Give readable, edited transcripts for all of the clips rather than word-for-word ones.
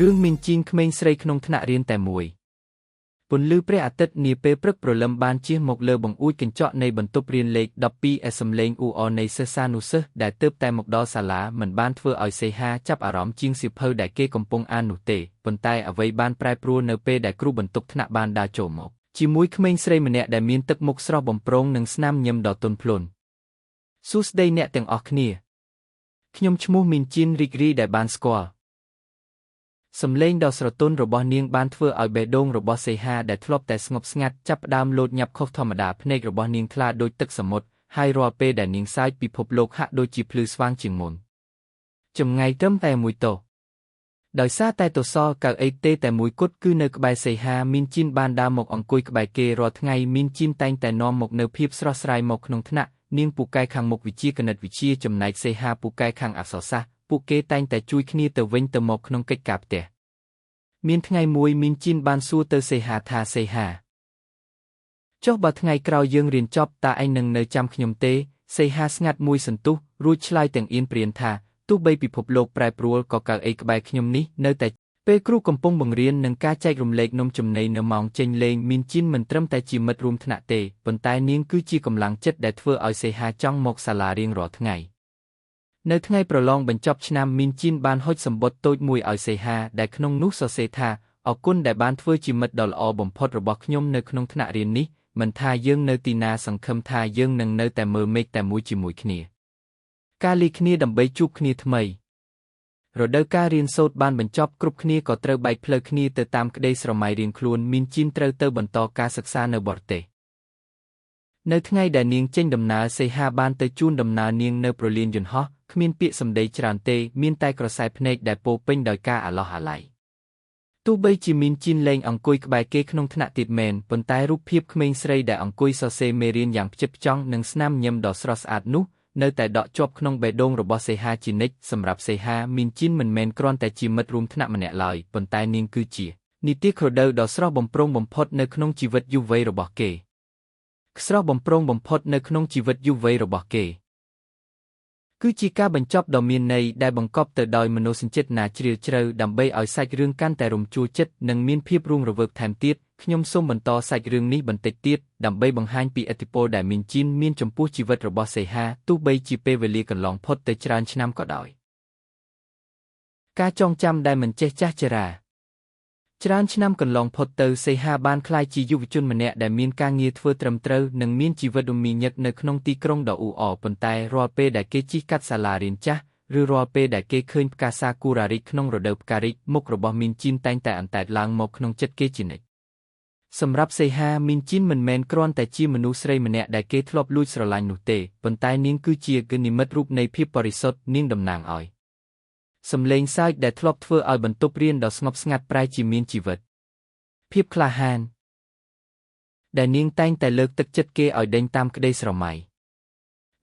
រឿងមានជីងក្មេងស្រីក្នុងថ្នាក់រៀនតែមួយពន្លឺព្រះអាទិត្យនាពេលព្រឹកព្រលឹមបានជះមកលើបង្អួចកញ្ចក់នៃបន្ទប់រៀនលេខ12ឯសំឡេងអ៊ូអរនៃសិស្សានុសិស្សដែលទើបតែមកដល់សាលាមិនបានធ្វើឲ្យសីហាចាប់អារម្មណ៍ជាងសៀវភៅដែលគេកំពុងអាននោះទេប៉ុន្តែអ្វីបានប្រែប្រួលនៅពេលដែលគ្រូបន្ទប់ថ្នាក់បានដើរចូលមកជាមួយក្មេងស្រីម្នាក់ដែលមានទឹកមុខស្រស់បំព្រងនិងស្នាមញញឹមដ៏ទន់ភ្លន់សួស្តីអ្នកទាំងអស់គ្នាខ្ញុំឈ្មោះមីនជីនរីករាយដែលបានស្គាល់សំឡេងដ៏ស្រទន់របស់នាងបានធ្វើឲ្យបេះដូងរបស់សីហាដែលធ្លាប់តែស្ងប់ស្ងាត់ចាប់ផ្ដើមលោតញាប់ខុសធម្មតាភ្នែករបស់នាងថ្លាដូចទឹកសមុទ្រហើយរាល់ពេលដែលនាងសើចពិភពលោកហាក់ដូចជាភ្លឺស្វាងជាងមុនចម្ងាយត្រឹមតែមួយតោដោយសារតែទសលកៅអីទេតែមួយគត់គឺនៅក្បែរសីហាមីនជីនបានដើរមកអង្គុយក្បែរគេរាល់ថ្ងៃមីនជីនតែងតែនាំមកនូវភាពស្រស់ស្រាយមកក្នុងថ្នាក់នាងពូកែខាងមុខវិជ្ជាគណិតវិទ្យាចំណែកសីហាពូកែខាងអក្សរសាស្ត្រពួកគេតែងតែជួយគ្នាទៅវិញទៅមកក្នុងកិច្ចការផ្ទះមានថ្ងៃមួយមីនជីនបានសួរទៅសីហាថាសីហាចុះបើថ្ងៃក្រោយយើងរៀនចប់តើឯងនឹងនៅចាំខ្ញុំទេសីហាស្ងាត់មួយសន្ទុះរួចឆ្លើយទាំងអៀនព្រានថាទោះបីពិភពលោកប្រែប្រួលក៏កៅអីក្បែរខ្ញុំនេះនៅតែពេលគ្រូកំពុងបង្រៀននឹងការចែករំលែកនំចំណីនៅម៉ោងចេញលេងមីនជីនមិនត្រឹមតែជាមិត្តរួមថ្នាក់ទេប៉ុន្តែនាងគឺជាកម្លាំងចិត្តដែលធ្វើឲ្យសីហាចង់មកសាលារៀងរាល់ថ្ងៃនៅថ្ងៃប្រឡងបញ្ចប់ឆ្នាំមីនជីនបានហុចសម្បត្តិតូចមួយឲ្យសីហាដែលក្នុងនោះសរសេរថាអរគុណដែលបានធ្វើជាមិត្តដ៏ល្អបំផុតរបស់ខ្ញុំនៅក្នុងថ្នាក់រៀននេះមិនថាយើងនៅទីណាសង្ឃឹមថាយើងនឹងនៅតែមើលមេឃតែមួយជាមួយគ្នាការលាគ្នាដើម្បីជួបគ្នាថ្មីរដូវកាលរៀនសូត្របានបញ្ចប់គ្រប់គ្នាក៏ត្រូវបែកផ្លូវគ្នាទៅតាមក្តីស្រមៃរៀងខ្លួនមីនជីនត្រូវទៅបន្តការសិក្សានៅបរទេសនៅថ្ងៃដែលនាងចេញដំណើរសីហាបានទៅជូនដំណើរនាងនៅប្រលានយន្តហោះគ្មានពាក្យសម្ដីច្រើនទេមានតែក្រសែភ្នែកដែលពោពេញដោយការអាឡោះអាល័យទោះបីជាមីនជីនលែងអង្គុយក្បែរគេក្នុងថ្នាក់ទៀតមែនប៉ុន្តែរូបភាពក្មេងស្រីដែលអង្គុយសរសេរមេរៀនយ៉ាងផ្ចិតផ្ចង់និងស្នាមញញឹមដ៏ស្រស់ស្អាតនោះនៅតែដក់ជាប់ក្នុងបេះដូងរបស់សីហាជានិច្ចសម្រាប់សីហាមីនជីនមិនមែនគ្រាន់តែជាមិត្តរួមថ្នាក់ម្នាក់ឡើយប៉ុន្តែនាងគឺជានិទានរដូវដ៏ស្រស់បំព្រងបំផុតនៅក្នុងជីវិតយុវវ័យរបស់គេស្រស់បំព្រងបំផុតនៅក្នុងជីវិតយុវវ័យរបស់គេគឺជាការបញ្ចប់ដ៏មានន័យដែលបង្កប់ទៅដោយមនោសញ្ចេតនាជ្រាលជ្រៅដើម្បីឲ្យសាច់រឿងកាន់តែរំជួលចិត្តនិងមានភាពរស់រវើកថែមទៀតខ្ញុំសូមបន្តសាច់រឿងនេះបន្តិចទៀតដើម្បីបង្ហាញពីឥទ្ធិពលដែលមីនជីនមានចំពោះជីវិតរបស់សីហាទោះបីជាពេលវេលាកន្លងផុតទៅច្រើនឆ្នាំក៏ដោយការចងចាំដែលមិនចេះចាស់ជរាច្រើនឆ្នាំកន្លងផុតទៅសីហាបានក្លាយជាយុវជនម្នាក់ដែលមានការងារធ្វើត្រឹមត្រូវនិងមានជីវិតមមាញឹកនៅក្នុងទីក្រុងដ៏អ៊ូអរប៉ុន្តែរាល់ពេលដែលគេជិះកាត់សាលារៀនចាស់ឬរាល់ពេលដែលគេឃើញផ្កាសាគូរ៉ារីកក្នុងរដូវផ្ការីកមុខរបស់មីនជីនតែងតែអន្តែតឡើងមកក្នុងចិត្តគេជានិច្ចសម្រាប់សីហាមីនជីនមិនមែនគ្រាន់តែជាមនុស្សស្រីម្នាក់ដែលគេធ្លាប់លួចស្រឡាញ់នោះទេប៉ុន្តែនាងគឺជានិមិត្តរូបនៃភាពបរិសុទ្ធនាងតំណាងឲ្យសំឡេងសើចដែលធ្លាប់ធ្វើឲ្យបន្ទប់រៀនដ៏ស្ងប់ស្ងាត់ប្រែជាមានជីវិតភាពក្លាហានដែលនាងតែងតែលើកទឹកចិត្តគេឲ្យដេញតាមក្តីស្រមៃ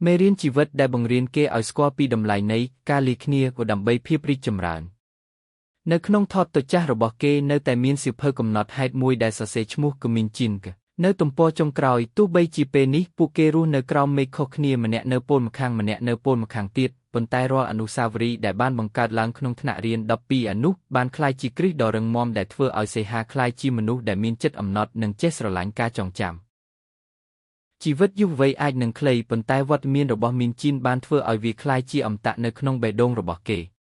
មេរៀនជីវិតដែលបង្រៀនគេឲ្យស្គាល់ពីតម្លៃនៃការលាគ្នាក៏ដើម្បីភាពរីកចម្រើននៅក្នុងថតតចាស់របស់គេនៅតែមានសៀវភៅកំណត់ហេតុមួយដែលសរសេរឈ្មោះកមីនជីននៅទំព័រចុងក្រោយទោះបីជាពេលនេះពួកគេរស់នៅក្រោមមេឃខុសគ្នាម្នាក់នៅពលម្ខាងម្នាក់នៅពលម្ខាងទៀតប៉ុន្តែរាល់អនុស្សាវរីយ៍ដែលបានបង្កើតឡើងក្នុងថ្នាក់រៀន12អនុបានក្លាយជាគ្រឹះដ៏រឹងមាំដែលធ្វើឲ្យសីហាក្លាយជាមនុស្សដែលមានចិត្តអំណត់និងចេះស្រឡាញ់ការចងចាំជីវិតយុវវ័យអាចនឹងខ្លីប៉ុន្តែវត្តមានរបស់មីនជីនបានធ្វើឲ្យវាក្លាយជាអមតៈនៅក្នុងបេះដូងរបស់គេ។